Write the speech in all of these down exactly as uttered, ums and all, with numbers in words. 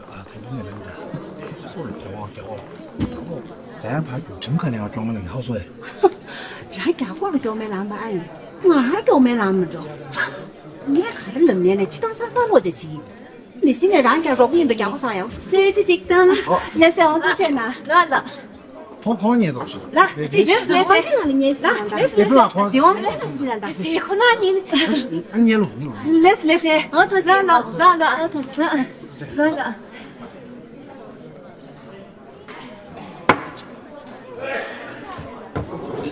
ཨ་ཐེངས་ནས་ལེན་ད། སོ་རུ་རྒྱ་འོག་རྒྱ་འོག་ཟས་ཕ་རྒྱུག་ཁྲིམས་ཁ་ནས་སྐྱོང་མ་ལེན་ཧ་སོ་ཨེ། རང་རྒྱ་འོག་ལ་སྐྱོང་མེད་ལམ་པ་ཨ་ཡིན། ང་སྐྱོང་མེད་ལམ་མི་འགྲོ། ངས་ག་རེ་ལབ་ནས་ནས་ཕྱི་ཐང་ས་ས་ལོག་ཅེས་བྱེད་ཀྱི། མི་ཤི་ནས་རང་རྒྱ་རོགས་ཡིན་དུ་རྒྱ་འོག་སང་ཡག་སོ་ཅི་ཅིག་དང་ལ་སེ་འོང་དུ་ཆེ་ན། ལ་ལ། ཁོང་ཁོང་ཉེ་ཚོགས་སུ། ལ་སི་ཇེས་ལེ་སེ། ལ་ཉེ་ལ་ལེ་སི་ལེ་སེ། ལ་ཁོང་ཁོང་ཉེ་ལ། ལེ་སི་ཁོ་ན་ཉེ། ཨ་ཉེ་ལོ་ཉེ་ལོ། ལེ་སི་ལེ་སེ། ཨ་ཐོ་ཆེ། ལ་ལ་ལ་ལ། ཨ་ཐོ་ཆེ། ལ་ལ། ཅི་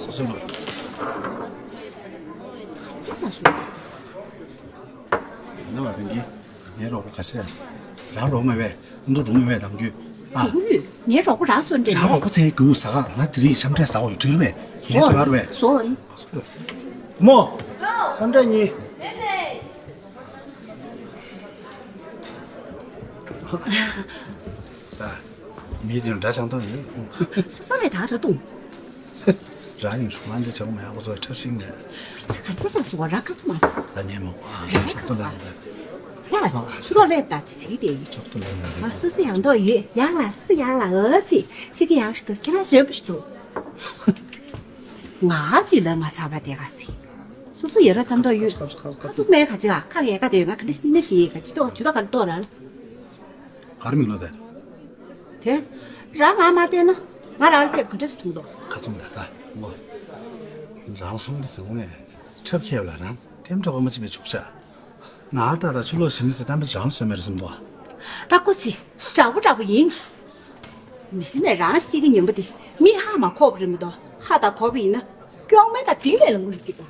ས་སུ། ནང་ལ་རང་གི་ངའི་རོགས་པ་ག་ཤེད་ཡ། རང་རོགས་མེད་པས་ཨ་མདོ་རུང་མེད་པས་ནམ་རྒྱུན་ཨ། རྒྱུ་ཡོད། ངའི་རོགས་པ་རང་སོན་འདྲེ་རང་མེད། རོགས་པ་ཚེ་རྒྱུ་ཟ་ག་ང་དེ་རིང་ཤམ་འདྲེ་ཟ་འོ་ཡོད་དྲིར་མེད་ངའི་དེ་བར་བས། སོ་མོ། ཤམ་འདྲེ་གཉིས། ད། མི་དེ་འདྲ་ཆང་ཐོག་ཡིན། ས་ས་ལས་ད་ར་ཏུང་། རང་ཉིད་སུ་ལ་འདི་ཆང་མེད་ཨ་ཁོ་ཚོ་འཁྲབ་ཤིང་ནས། གར་ཆ་ས་སུ་བ་ར་ཁ་ཚུ་མ། ད་ཉེ་མོ། ར་ཁ་ཚུ་མ། ར་ཚུ་རོ་ལེབ་ད་ཅི་ཞིག་དེ་ཡིན། ཨ་སུ་སུ་ཡང་དོ་ཡོད་ཡག་ལ་སུ་ཡག་ལ་ཨ་ཙི་ཞིག་གི་ཡག་ཞིག་ཏུ་ཁྱེད་རང་བྱོན་པ་ཞིག་ཏུ། ང་ཅི་ལ་མ་ཚར་བ་དེ་ག་སི། སུ་སུ་ཡོད་ར་ཚམ་དོ་ཡོད། ཁ་ཚུ་མེད་ག་ཅི་ག་ཁ་གས་ག་དེ་ཡོད་ང་ག་ནི་སི་ནི་སི་ཡི་ག་ཅི་ཏོ་ཅི་ཏོ་ག་ལ་ཏོ་ར། གར་མིག་ལོ་དེ། དེ། རང་ང་མ་བལྟས་ན། ང་རང་ལ་ཐེབས་ག་འདྲས་སུ་ཐུང་དོ། ཁ་ཚུམ་ད་ལྟ་ངོ་། རང་ལ་ཧང་གི་ཟེར་ངོ་ནས་འཁྲབ་ཁྱེབ་ལ་རང་ཐེམ་འདྲ་བ་མ་ཅི་བའི་ཆུག་ཤ། ང་ལ་ཏག་ཏག་ཆུ་ལོག་ཞིམ་ཟེར་གཏམ་པ་རང་སོན་མེར་སུམ་དོ། ད་ཀུ་སི། དྲག་པོ་དྲག་པོ་ཡིན། མི་ཤི་ནས་རང་ཤི་གི་ཉིན་པ་དེ་མི་ཧ་མ་ཁོག་པ་རིན་པ་དོ་ཧ་ད་ཁོག་པ་ཡིན་ན། སྐྱོང་མེད་ད་དིང་ལས་ལ་ངུ་རིག་གི་ད།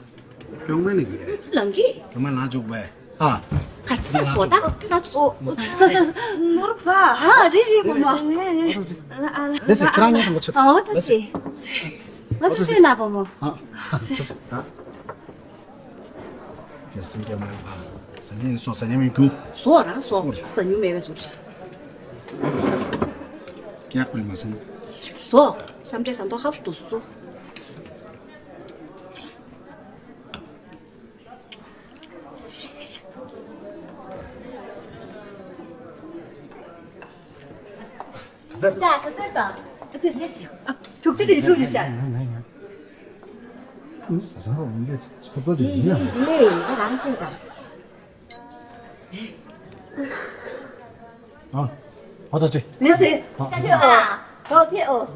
སྐྱོང་མེད་ལ་གི། ལང་གི། སྐྱོང་མེད་ལང་བཅུག་པས། ཨ། གར་ས་སོ་ད་ཁ་ཚོ། ནོར་བ། ཧ་རི་རི་བུ་མོ། ལེ་སི་ཁྱེད་རང་ཉིད་དང་གོ་ཆོད། ཨོ་ད་སི། ང་ད་སི་ན་བུ་མོ། ཨ། ད་སི། ཨ། ཡ་སེང་གེ་མ་ཡོང་ཨ། ཟ་ཉེ་སོ་ཟ་ཉེ་མི་རྒྱུ། སོ་རང་སོ་ཟ་ཉུ་མེད་པའི་སོ་རི། ཀྱག་པོའི་མ་སེང་། སོ། སམ་ཏྲེ་ཟམ་ཏོ་ཧབ་སུ་སོ། ཛ་ཁ་ཛ་དང་། ཁ་ཛ་ལེ་ཅི། ཨ། ཕྱུགས་ཅི་ལེ་ཕྱུགས་ལེ་ཅ། ཨ་ནི་ས་ས་རོ་འདི་ཚོ་ཏོ་དེ་ཡིན་ཡ། ཡིན་ཡིན་ཡིན་རང་ཅི་དང་། ཨ། ཨ་ད་ཅི། ལེ་སི། ཨ། ས་ཆ་ཨ། ཨོ་ཕེ་ཨོ།